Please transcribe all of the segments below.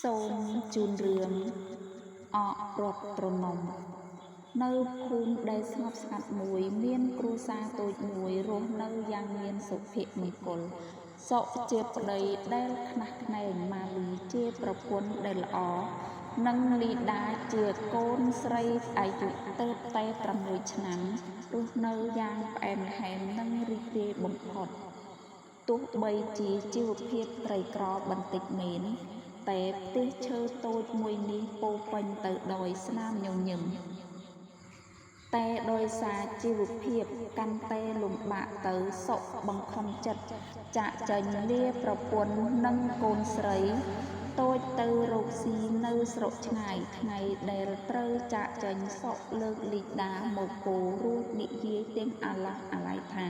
សូមជូនរឿងអករាប់ទ្រនំនៅភូមិដែលស្ងប់ស្ងាត់មួយ មានគ្រួសារតូចមួយរស់នៅយ៉ាងមានសុភមង្គលសុខជាប្តីដែលខ្នះខ្នែងម៉ាលីជាប្រពន្ធដែលល្អនិងលីដាជាកូនស្រីអាយុទើបតែ6ឆ្នាំរស់នៅយ៉ាងផ្អែមល្ហែមនិងរីករាយបំផុតទោះបីជាជីវភាពក្រីក្របន្តិចមែនតែផ្ទះឈើតូចមួយនេះពោពេញទៅដោយស្នាមញញឹមតែដោយសារជីវភាពកាន់តែលំបាកទៅសុខបង្ខំចិត្តចាកចេញលាប្រពន្ធនិងកូនស្រីតូចទៅរកស៊ីនៅស្រុកឆ្ងាយថ្ងៃដែលត្រូវចាកចេញសុខលើកលីដាមកពោរួចនិយាយទាំងអាឡោះអាល័យថា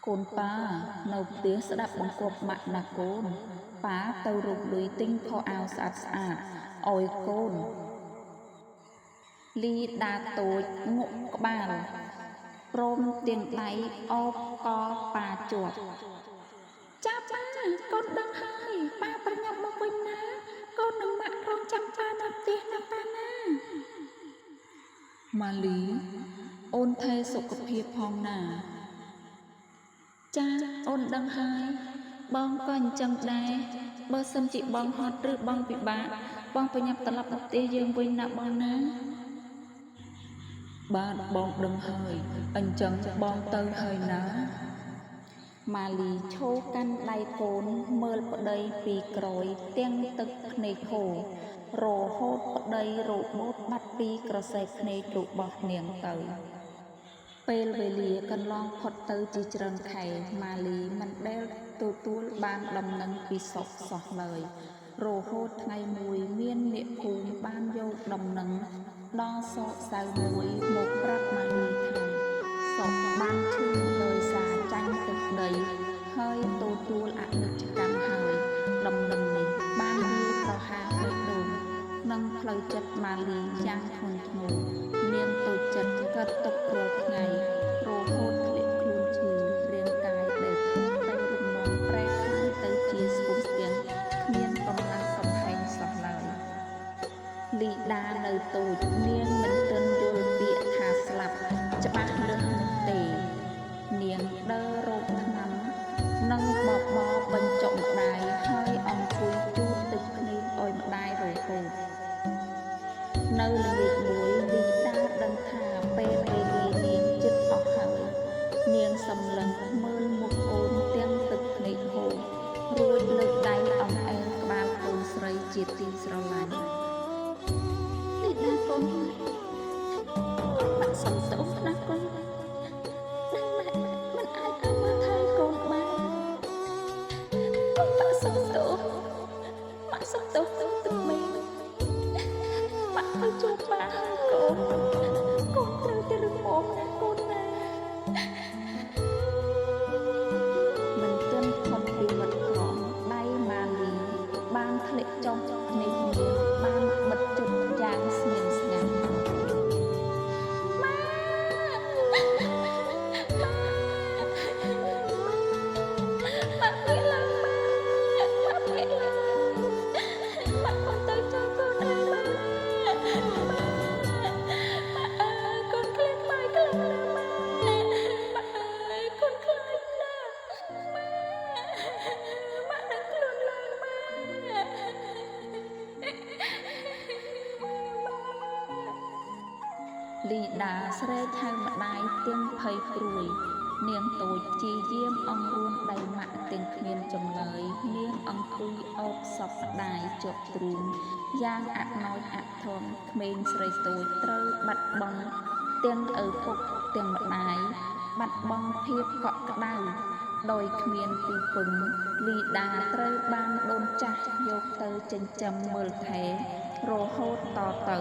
កូនប៉ានៅផ្ទះស្ដាប់បង្គាប់ម៉ាក់ណាកូនប៉ាទៅរកលុយទិញខោអាវស្អាតស្អាតឲ្យកូនលីដាតូចងក់ក្បាលព្រមទាំងដៃអបកប៉ាជាប់ចាប៉ាកូនដឹងហើយប៉ាប្រញាប់មកវិញណាកូននឹងម៉ាក់រងចាំប៉ានៅផ្ទះណាប៉ាណាម៉ាលីអូនថែសុខភាពផងណាចាអូនដឹងហើយបងក៏អញ្ចឹងដែរបើសិនជាបងហត់ឬបងពិបាកបងប្រញាប់ត្រឡប់មកផ្ទះយើងវិញណាបងណាបាទបងដឹងហើយអញ្ចឹងបងទៅហើយណាម៉ាលីឈរកាន់ដៃកូនមើលប្តីពីក្រោយទាំងទឹកភ្នែកហូររហូតប្តីរបូតបាត់ពីក្រសែភ្នែករបស់នាងទៅពេលវេលាកន្លងផុតទៅជាច្រើនខែម៉ាលីមិនដែលទទួលបានដំណឹងពីសុខសោះឡើយរហូតថ្ងៃមួយមានអ្នកភូមិបានយកដំណឹងដ៏សោកសៅមួយមកប្រាប់ម៉ាលីថាសុខបានឈឺដោយសារចាញ់ទឹកដីហើយទទួលអនិច្ចកម្មហើយដំណឹងនេះបានវាយប្រហារបេះដូងនិងផ្លូវចិត្តម៉ាលីយ៉ាងធ្ងន់ធ្ងរនាងតូចចិត្តកើតទុក្ខរាល់ថ្ងៃរហូតធ្លាក់ខ្លួនឈឺរាងកាយដែលធ្លាប់តែរឹងមាំប្រែក្លាយទៅជាស្ពុះស្ទៀងគ្មានកម្លាំងកំហែងសោះឡើយលីដានៅតូចនាងមិនទាន់យល់ពាក្យថាស្លាប់ច្បាស់លាស់នោះទេនាងដើររកថ្នាំនិងបបរបញ្ចុកម្ដាយហើយអង្គុយជូតទឹកភ្នែកឲ្យម្ដាយរហូតនៅល្ងាចមួយលីដាដឹងថាពេលវេលានាងជិតអស់ហើយនាងសម្លឹងមើលមុខកូនទាំងទឹកភ្នែកហូររួចលើកដៃអង្អែលក្បាលកូនស្រីជាទីស្រឡាញ់លីដាកូនម៉ាក់កូនបាក់សុំទោសណាកូនដែលម៉ាក់មិនអាចឲ្យមើលថែកូនបានកូនបាក់សុំទោសម៉ាក់សុំទោសទឹកមេម៉ាក់ទៅជួបប៉ាហើយកូនកូនត្រូវតែរឹងមាំណាកូនណាមិនទាន់ផុតពីមាត់ផងដៃម៉ាលីបានធ្លាក់ចុះភ្នែកនាងបានបិទជិតយ៉ាងស្ងៀមស្ងាត់ម៉ាម៉ាម៉ាក់ភ្នាក់ឡើងម៉ាម៉ាក់ភ្នាក់ឡើងម៉ាក់កូនទៅចូលកូនអើយម៉ាម៉ាម៉ាអើយកូនឃ្លានបាយខ្លាំងណាស់ម៉ាម៉ាអើយកូនខ្លាចណាស់ម៉ាម៉ាក់ដឹងខ្លួនឡើងម៉ាលីដាស្រែកហៅម្ដាយទាំងភ័យព្រួយនាងតូចព្យាយាមអង្រួនដៃម៉ាក់ទាំងគ្មានចម្លើយនាងអង្គុយអោបសពម្ដាយជាប់ទ្រូងយ៉ាងអណោចអធមក្មេងស្រីតូចត្រូវបាត់បង់ទាំងឪពុកទាំងម្ដាយបាត់បង់ភាពកក់ក្ដៅដោយគ្មានទីពឹងលីដាត្រូវបានដូនចាស់យកទៅចិញ្ចឹមមើលថែរហូតតទៅ